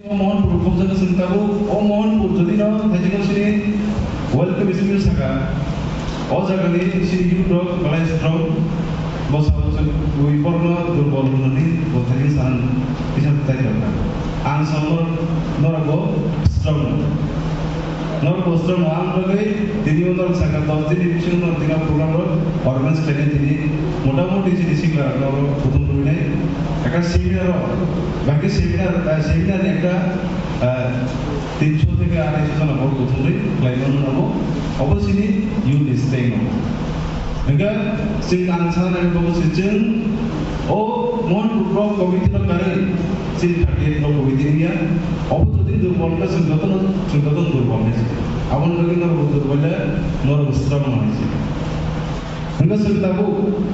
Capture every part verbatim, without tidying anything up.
O Mohanpur khobjaknai chwng tabuk, o Mohanpur jodi no thaijak sini welcome speech saka, o jaga ni sini youth rok belai strong, bo sabo chwng ui borok no durbol hwnwi bo thaijak san kisa tai tongkha. Ang sao norok bo strong no. Norok bo strong no, ang bagwi tini o norok saka dos din ni bisingo norok tini o program rok organize khlainai tini motamoti chini sikla rok norok kutung rwinai. Ekta seminar rok, baki seminar, eh, seminar ni ekta, eh, tinso theke arai so jona borok kutung rwi khlaimano nabo. Obo chini youth ni stay no. Hingke chwng ang sanani bagwi se chwng o Mohanpur Block Committee no karwi chini thirty eight Block Committee wngya. Obo jodi durbol wngkha chwng jotono, chwng jotono durbol hinwi se. Aboni bagwi norok durbol le norok strong no hinwi se. Hingke chwng tabuk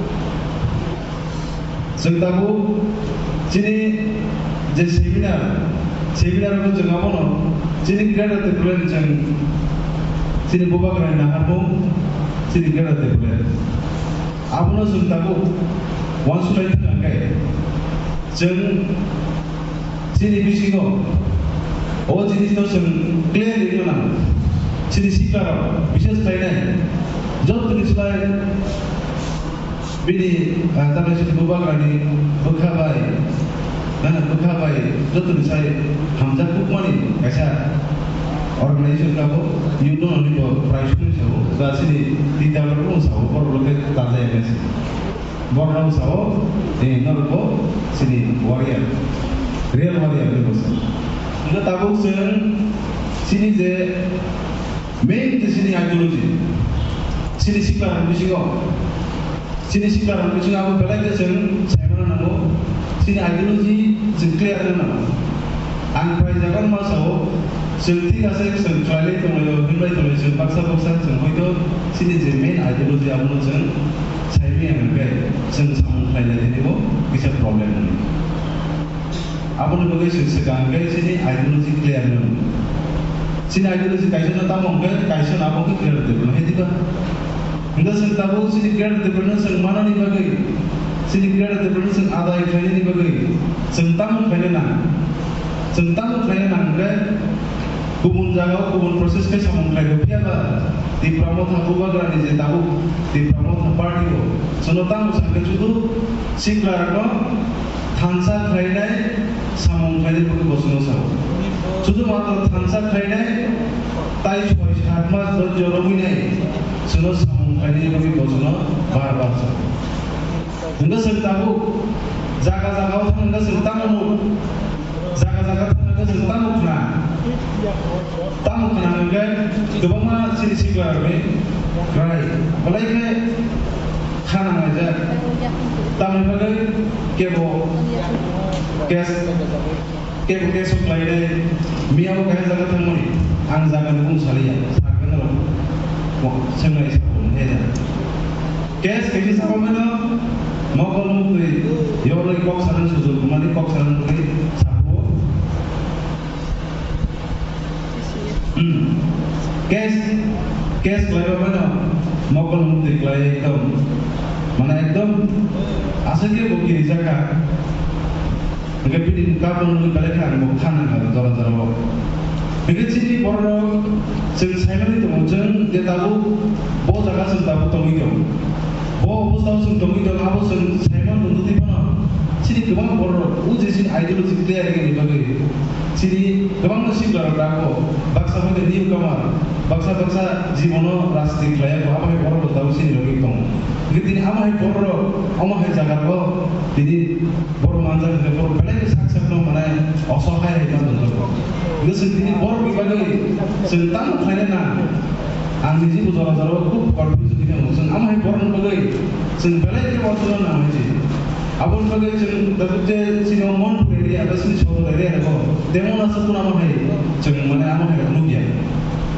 Chwng tabuk chini je seminar, seminar o chwng abono chini Greater Tipraland chwng chini bubagrani naharmung chini Greater Tipraland. Abono chwng tabuk uansuknai thwng khe chwng chini bisingo o jinisno chwng clearly wngna nango. Chini siklarok bises khlainai jotoni slai Bini, ah, tamni sini bubagrani bwkha bai, ah, bwkha bai jotoni sai hamjak kukmani kaisa organization kabo, youth no ni bo prize ni sao, da sini tita lo sao, bor lo ke taja ya se. Bor lo sao, eh, nor bo sini warrior, real warrior ni bo sa. Nga tabuk chwng sini je Main khe chini ideology, chini siklarokni bisingo, chini siklarokni bisingo abo belai khe chwng saimano nango, chini ideology chwng clear wngna nango. Ang prai jaga ma sao, chwng thik ase chwng khlailai tonglaio, himlai tonglaio, chwng baksa baksa chwng hoito chini je main ideology abono chwng saimaya hwnkhe chwng samung khlailai tonglaio, kisa problem wngwi. Aboni bagwi se swkang khe chini ideology clear wng. Chini ideology kaisa no tamo hwnkhe kaisa no abo khe clear de bono hediba. Hingke chwng tabuk chini clear de bono chwng manani bagwi, chini clear de bono chwng adai khlainani bagwi chwng tamo khlaina nang. Chwng tamo khlaina nang hwnkhe Kubun jagao kubun process khe samung khlai rw phiya ba, Tipra Motha bubagrani je tabuk Tipra Motha party o chwngno tamo sakhe sudu siklarokno thansa khlainai samung khlainai bagwi bo chwngno sao. Sudu matro thansa khlainai tai soi sat mas dhorjo romwi nai chwngno samung khlainai bagwi bo chwngno bar bar sao. Hwnkhe chwng tabuk jaga jaga o thang hwnkhe chwng tamo nuk, jaga jaga thang hwnkhe chwng tamo khna, tamo khna hwnkhe kwbangma chini sikla rokni kwrai belai khe kha nanglaijak. Tamoni bagwi kebo case Kebo case o khlainai, miyabo kaisa jaga thangmani, ang jaga ni mung saliya, sakhe norok bo swngnai sabo, he da. Case kaisa sabo mano, mokol muktwi, yorwi kok sana sujul, mani kok sana muktwi sabo. Hmm. Case, case khlaiba mano, mokol muktwi khlai ekdom, mane ekdom, aswk khe bo kiri jaka. Hingke bini kapan wngwi belai khe ang bo kha nang kha jora jora o. Hingke chini borok rok chwng saimani tongo, chwng je tabuk bo jaga chwng tabuk tongwi tong. Bo obostha o chwng tongwi tong, abo chwng saimano tongwi phano chini kwbang borok rok o je chini ideology clear wngni bagwi chini kwbangma sikla rok dago, baksa hwnkhe newcomer, baksa baksa jibono rajniti khlai ya, abo hai borok bo tabuk chini logi tongo. Hingke tini amo hai borok rok, omo hai jaga rok tini Borok manjak hwnkhe borok belai khe sak sakno manai osohai hai ma tongjago. Hwnkhe chwng tini borokni bagwi chwng tamo khlaina nang? Ang niji bo jora jora o khub confuse wngwi thango. Chwng amo hai borokni bagwi chwng belai khe uansukna nang hai se. Aboni bagwi chwng tabuk je chini o Mohanpur area ba chini Sodor area rego temon aswk phano amo hai chwng mane amo hai rok nukya.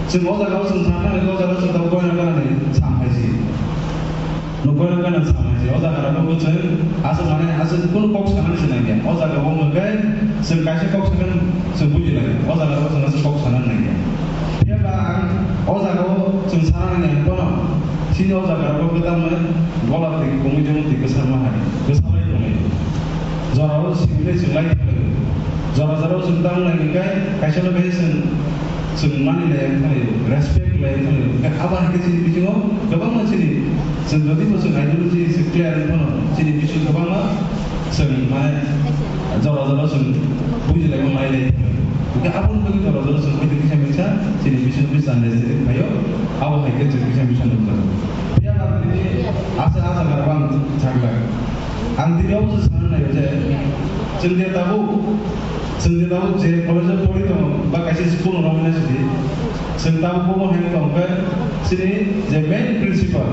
Chwng o jaga o chwng thangna hwnkhe o jaga o chwng tabuk goina gana ni sam hai se. Nukgwi rok gana samai se, o jaga rok bo chwng aswk mane aswk kunu kok sanani se nangya. O jaga o hwnkhe chwng kaisa kok sanani chwng buji lai. O jaga rok chwng aswk kok sanani nangya. Phiya ba ang o jaga o chwng sana nangya bono. Chini o jaga rok bo kwtal mane gola twi kumui jemon twi kwsarma hai. Kwsalai tonglai. Jora o simi tei chwng lai tonglaio. Jora jora o chwng tamo nai hwnkhe kaisa no kaisa chwng, chwng mani lai wng thanglaio, respect lai wng thanglaio. Hwnkhe abo hai khe chini bisingo kwbangma chini, chwng jodi bo chwng ideology se clear wng phano chini bisingo kwbangma chwng mane jora jora chwng bujilaima mai lai thanglaio. Hwnkhe aboni bagwi jora jora chwng bai kisa misa chini bisingo misunderstanding phaio, abo hai khe chwng kisa misa nukjago. Phiya ba tini asa asa garba ang sakha. Ang tini obo se sana naio je, chwng je tabuk, chwng je tabuk je college o pori tongo, ba kaisa school o romwi naisidi, chwng tabuk bobo hai tong khe, chini je main principal,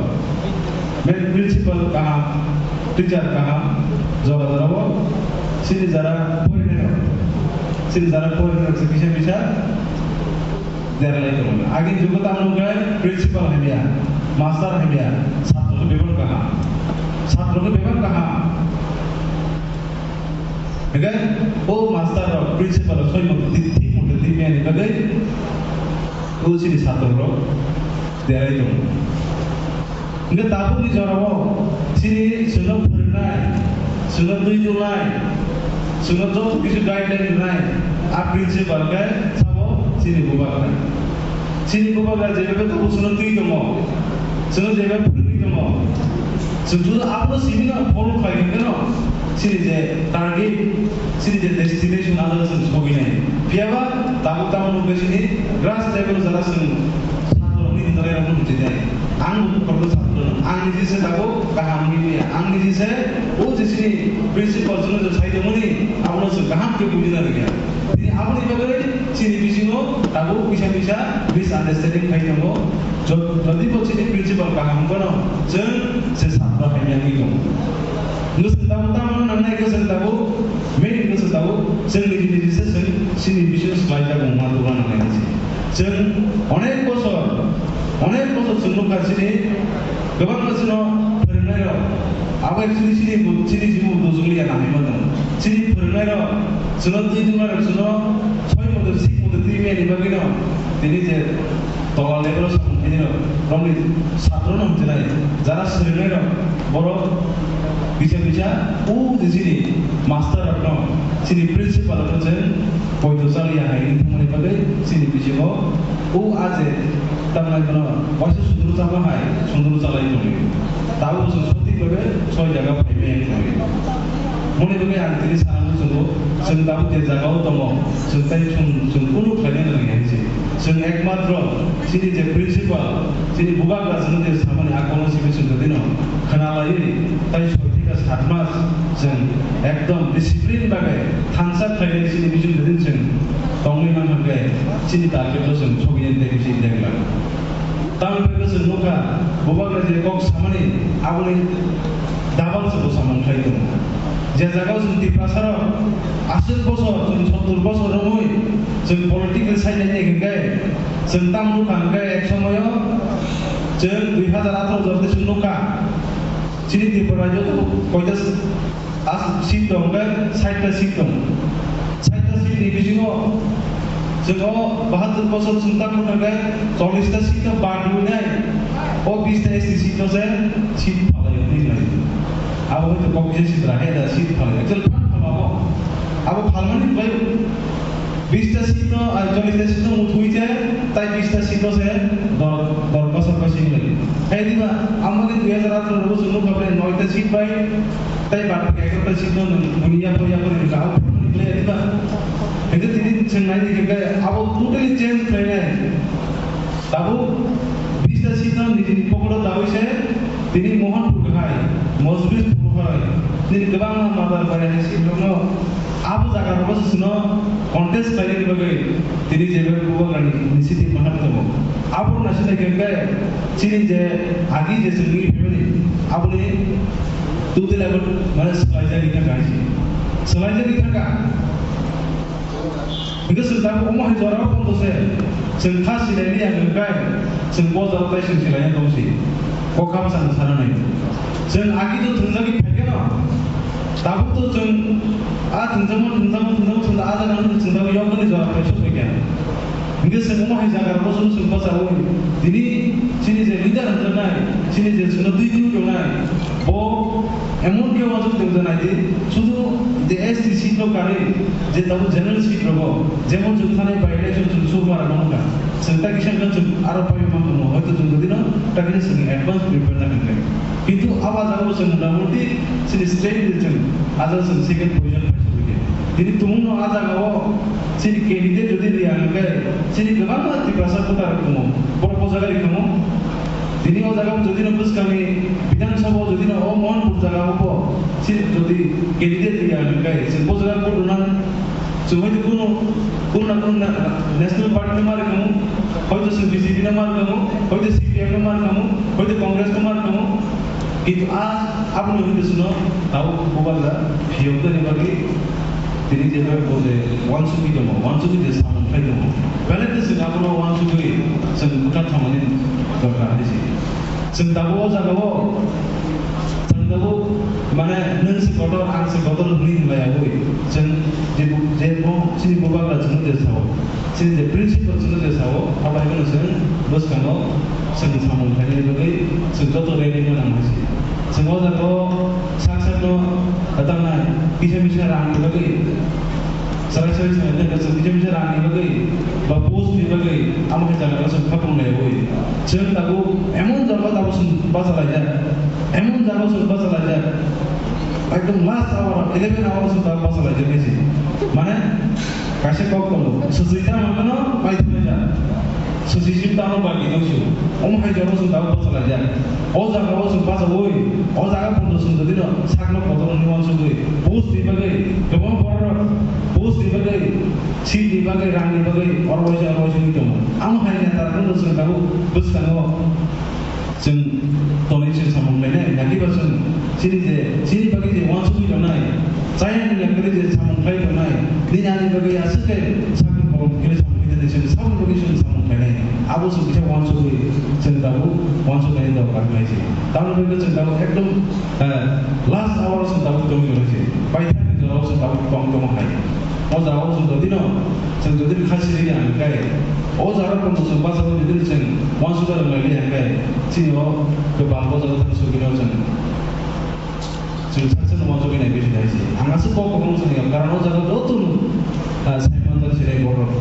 main principal kaham, teacher kaham, jora jora o, chini jara porinai rok, chini jara porinai rok se kisa misa, derlai tongo. Agini jugo tamo wngkha principal hamya, master hamya, satro khe bebak kaham. Satro khe bebak kaham. Hingkhe o master rok, principal rok soi motwe twi, thik motwe twi mani bagwi o chini satro rok derlai tongo. Hingke tabukni jorao chini chwngno phwrwngnai, chwngno twi tubunai, chwngno joto kisi guideline rwnai, a principal khe sabo chini bubagra. Chini bubagra jeba tabuk chwngno twi tongo, chwngno jeba phwrwngwi tongo, chwng juda abono simi no follow khlai hwnkhe no chini je target, chini je destination, ano chwng sogwi nai. Phiya ba tabuk tamo nukle chini grass level jora chwng satro ni hinjalairokno hinjinai. Ang bo korokno satro no. Ang niji se tabuk kaham wngwi maya. Ang niji se o je chini principal chwngno je sai tongmani, abono chwng kaham khe bujina rwya. Tini aboni bagwi chini bisingo tabuk kisa kisa misunderstanding khai tongo. Jo-, jodi bo chini principal kaham wngkha no, chwng se satro hamya wngwi tongo. Hwnkhe chwng tabuk tamo nangnai khe chwng tabuk, main hwnkhe chwng tabuk, chwng niji niji se chwng chini bisingo swlai tabuk ma tubuna nangnai khe chwng. Chwng onek bosor, onek bosor chwng nukha chini kwbangma chwngno phwrwngnairok, abo actually chini bu-, chini jibon bujukliya nangwi mano. Chini phwrwngnairok, chwngno twi tubunai rok, chwngno soi motwe, sik motwe twi mani bagwino tini je tola level o samung khainai rok, romni satro no hwnjinai, jara swrwngnairok, borok kisa kisa o je chini master rokno, chini principal rokno chwng poito chaliya hai wngthangmani bagwi chini bisingo o a je tamnai bono waisa sundru chama hai sundru chalai tongwi. Tabuk chwng sotik bagwi soi jaga phaimaya wngwi tongwi. Moni bagwi ang tini sana muchungo, chwng tabuk je jaga o tongo, chwng tai chwng, chwng kunu khlainai nangya hinwi se. Chwng ekmatro chini je principal, chini bubagra chwngno je samani a kono simi chwng jodi no khwnalaiwi tai soi thika sat mas chwng ekdom discipline bagwi thansa khlainai chini bichung jodi chwng tongwi mankha khe chini target o chwng sogwi tei bisi dengla. Tamoni bagwi chwng nukha, bubagra je kok samani aboni double se bo samung khlai tongo. Je jaga o chwng Tiprasa rok aswk bosor, chwng sottur bosor romwi chwng political side nai hwnkhe, chwng tamo nukha hwnkhe ek somoyo chwng dui hazar atharo jor tei chwng nukha. Chini Tripura rajyo koita As seat tong khe sait ta seat tong. Sait ta seat ni bisingo chwng o bahatur bosor chwng tamo thang khe chollish ta seat no bad rwnai. O bish ta S T seat no se seat phalai rwnai. Abo hwnkhe kok kisa sitra hai da seat phalai. Actually phan phalao. Abo phalmani bwlai bish ta seat no, ah, chollish ta seat no muthungwi se, tai bish ta seat no se dor, dor bosor bai sing lai. Hai diba, amo khe dui hazar atharo bo chwng nukha ble noi ta seat bai, tai bad khe egaroh ta seat no nwng buni yapor yapor ni ka, abo ni ble diba. Hingkhe tini chwng nai di hingkhe abo totally change khlai nai. Tabuk bish ta seat no nijini pocket o dawi se, tini Mohanpur hai, Mosbishpur hai, nini kwbangma Madar Bari hai seat rok no Abo jaga rogo se chwngno contest khlainani bagwi tini je bai bubagrani initiative manna tongo. Abo naising naikhe hwnkhe chini je agi je chwngni family aboni totally abo mane swlaijagwi thangkha hai se. Swlaijagwi thangkha. Hwnkhe chwng tabuk omo hai jorao pondo se chwng kha sinai liya hwnkhe chwng bo jorao tai chwng sinai tongsi. Kok kha bwsano sana nai. Chwng agi to thwngjagwi phaikhe no. Tabuk to chwng a thwngjamo, thwngjamo, thwngjamo, thwngda a jaga no thwngjagwi yokni jora paisok paikha. Hwnkhe chwng omo hai jaga rokno chwng, chwng bachaui tini chini je leader hwnjaknai, chini je chwngno twi twi tongnai, bo emon khe uansuk tongjaknai di, sudu je S T C No kari je tabuk general seat rogo, jemon chwng thani by election chwng sukma rwna wngkha. Chwng ta kisa wngkha chwng aro paiwi mankha mo, hoito chwng jodi no ta kisa chwng advance prepare na hwnkhe. Kintu abo jagao chwng motamoti chini state ni chwng ajak chwng second position paisukha. Tini tumungno a jagao chini candidate jodi riya hwnkhe chini kwbangma Tiprasa voter tongo. Borok bo jaga rikha mo. Tini o jaga o jodi no bwskangni Bidhan Sabha o jodi no o Mohanpur jaga o bo si jodi candidate riya hwnkhe chwng bo jaga vote rwna chwng hoito kuno, kuno na kuno na-, national party no ma rwkhamu, hoito chwng B J P no ma rwkhamu, hoito C P M no ma rwkhamu, hoito Congress no ma rwkhamu. Kintu a, aboni hwnkhe chwngno tabuk bubagra phiyoknani bagwi tini je bai bo je uansugwi tongo, uansugwi je samung khai tongo. Belai khe chwng abono uansugwi chwng bwkha thangmani dorkar hinwi se. Chwng tabuk o jagao, chwng tabuk, mane, nwng se kotor, ang se kotor hwnwi hinlai aboi. Chwng je bu-, je bo chini bubagra chwngno je sao. Chini je principle chwngno je sao, abo hai kheno chwng bwskango chwng samung khainani bagwi chwng joto ready wngna nang hai se. Chwng o jaga o sak sakno, ah, tamna kisa misa rangni bagwi, sarai sarai sanai tongkha chwng kisa misa rangni bagwi ba post ni bagwi amo hai jaga o chwng khapung naiwi. Chwng tabuk emon jaga o tabuk chwng bacha laijak, emon jaga o chwng bacha laijak, ekdom last hour, eleven hour o chwng tabuk bacha laijak hai se. Mane, kaisa kok tongo, swchwi tamo phano paithakjak. Swchwi sim tamo bagi tongsi. Omo hai jagao chwng tabuk bacha laijak. O jagao chwng bachaui, o jaga pondo chwng jodi no sakno kotor wngwi uansugwi, post ni bagwi, kwbangma borok rok post ni bagwi, seat ni bagwi, rang ni bagwi, oro waisa, oro waisa wngwi tongo. Amo hai neta rok no chwng tabuk bwskango. Chwng tonwi se samung khlainai, nakiba chwng chini je, chini bagwi je uansugwi tongnai, chayani nakiba je samung khlai tongnai, nini ani bagwi aswk khe sakni kolom khe samung khlai tongnai, chwng saboni bagwi chwng samung khlainai. Abo chwng kisa uansugwi chwng tabuk uansuknaini dorkar khlai se. Tamoni bagwi chwng tabuk ekdom, eh, last hour o chwng tabuk tongwi tongnai se. Paithakni jorao chwng tabuk tong tongma hai. O jagao chwng jodi no, chwng jodi no kha siri ya hwnkhe, o jaga rok no chwng bachao jodi no chwng uansukna rwnglaili hwnkhe, chini o kwbang o jaga thang sugino chwng, chwng sak sak no uansugwi nai bisi nai se. Ang aswk kok kwbangma sanai, karon o jaga joto no, ah, sai manjak sinai borok.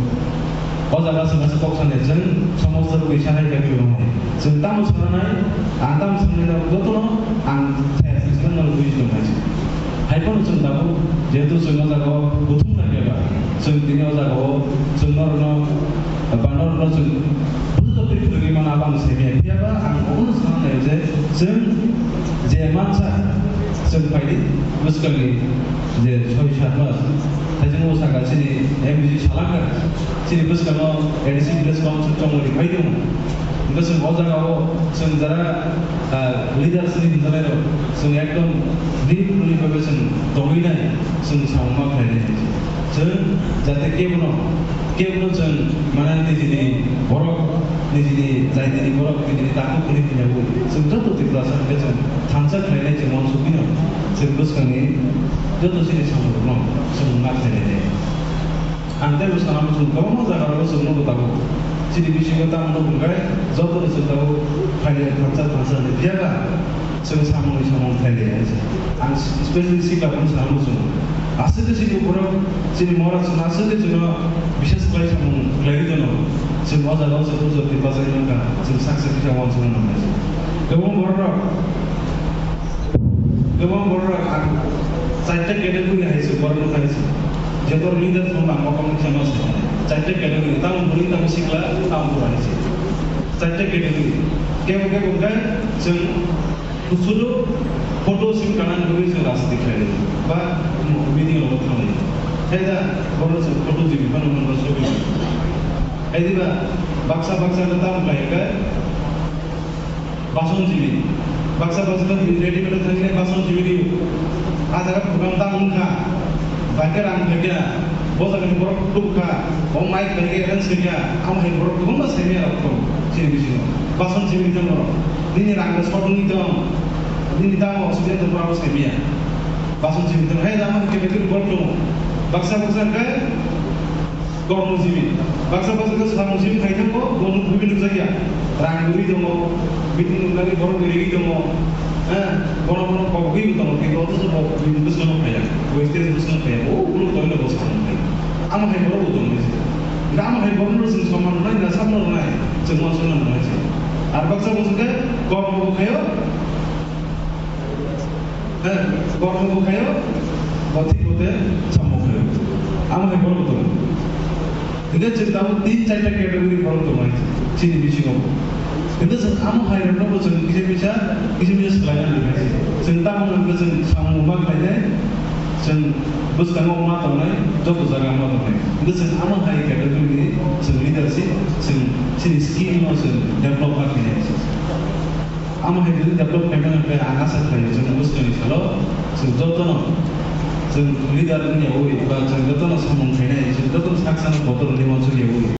O jaga chwng aswk kok sanai, chwng somosto rwgwi sanai khe kwbangma. Chwng tamo sanai, ang tamo sanai, joto no ang sai aswk sanai no bui tong hai se. Hai phano chwng tabuk, jehetu chwng o jaga o kuthum na khe ba, chwng tini o jaga o chwng norokno, ba norokno chwng bujo twi phwrwngwi mano, abo ang simi ya. Phiya ba ang obono sana nai je chwng je mansa chwng phaidi bwskangni je soi sat mas, hai chwng o saka chini M D C salaka, chini bwskango A D C village council chongmani phai tongo. Hingke chwng o jaga o chwng jara, ah, leaders ni hinjanai rok chwng ekdom deep ni bhabe chwng tongwi nai, chwng samung ma khlai nai. Chwng jate kebono, kebono chwng mane nijini borok, nijini jaitini borok, nijini takhuk hwnwi hwnyaui chwng joto Tiprasa hwnkhe chwng thansa khlai nai chwng uansugwino chwng bwskangni joto chini samung rokno chwng ma khlai nai. Ang tei bwskango chwng kwbangma jaga rogo chwng nugo tabuk. Chini bisingo tamo nugo hwnkhe joto ni chwng tabuk phainai thansa thansa hinwi phiya ba chwng samung ni samung khlai liya hinwi. Ang specially sikla phano sana muchungo. Aswk khe chini borok chini mora chwng aswk khe chwngno bises khlai samung khlaiwi tono. Chwng o jaga o chwng pujo twi bachai mankha, chwng sak sak kisa uansukna nangnai. Kwbangma borok rok Kwbang borok rok ang chaita category hai se, borok rok hai se. Joto leader rok ang mokol ni sama se. Chaita category, tamo bwrwi, tamo sikla, tamo bura hai se. Chaita category. Kebo kebo khe chwng sudu photo sim kana ni bagwi chwng rajniti khlai di. Ba meeting rok thangwi. Hai da, borok chwng photo jibi phano manba sobi. Hai di ba, baksa baksa no tamo khlai khe Bason jibi. Baksa baksa khe ready khe thangwi bason jibi di. A jaga program ta wngkha. Bai khe rang khaikha. Bo jaga ni borok tuk kha. O mic bai khe arrange khaikha. Amo hai borok kwbangma saimaya rok tong chini bisingo. Bason jibi di tong borok. Nini rang khe short wngwi tong. Nini dam osubida tong borok saimaya. Bason jibi di tong. Hai dam khe beker borok tongo. Baksa baksa khe Kormo jibi. Baksa baksa khe samung jibi khai thango, bo nuk bibini nukjakya. Rang rwi tongo, bini nuknani borok rwi tongo. Hah, bono bono kok bui bo tongo, kintu othos bo bui bwskango phaiya, bo stage bwskango phaiya, bo ulo toilo bo samung phaiya. Amo hai borok bo tongo. Hingke amo hai borok no chwng samung rwnai, na samung rwnai, chwng uansukna nangnai se. Ar baksa bo hingke kormo bo khaio, hah, kormo bo khaio, bo thik bo te samung khaio. Amo hai borok bo tongo. Hingke chwng tabuk tin charta category borok tongnai chini bisingo. Hingke chwng amo hai rokno bo chwng kisa kisa, kisa kisa swlaina nangnai. Chwng tamo hingke chwng samung ma khlainai, chwng bwskango ma tongnai, joto jaga ma tongnai. Hingke chwng amo hai category ni chwng leadership, chwng chini skill no chwng develop ma khlainai. Amo hai jodi develop khaima hingke ang asa khlaio, chwng bwskangni salo chwng jotono chwng leader wngyaui ba chwng jotono samung khainai, chwng jotono sak sano kotor wngwi uansukyaui.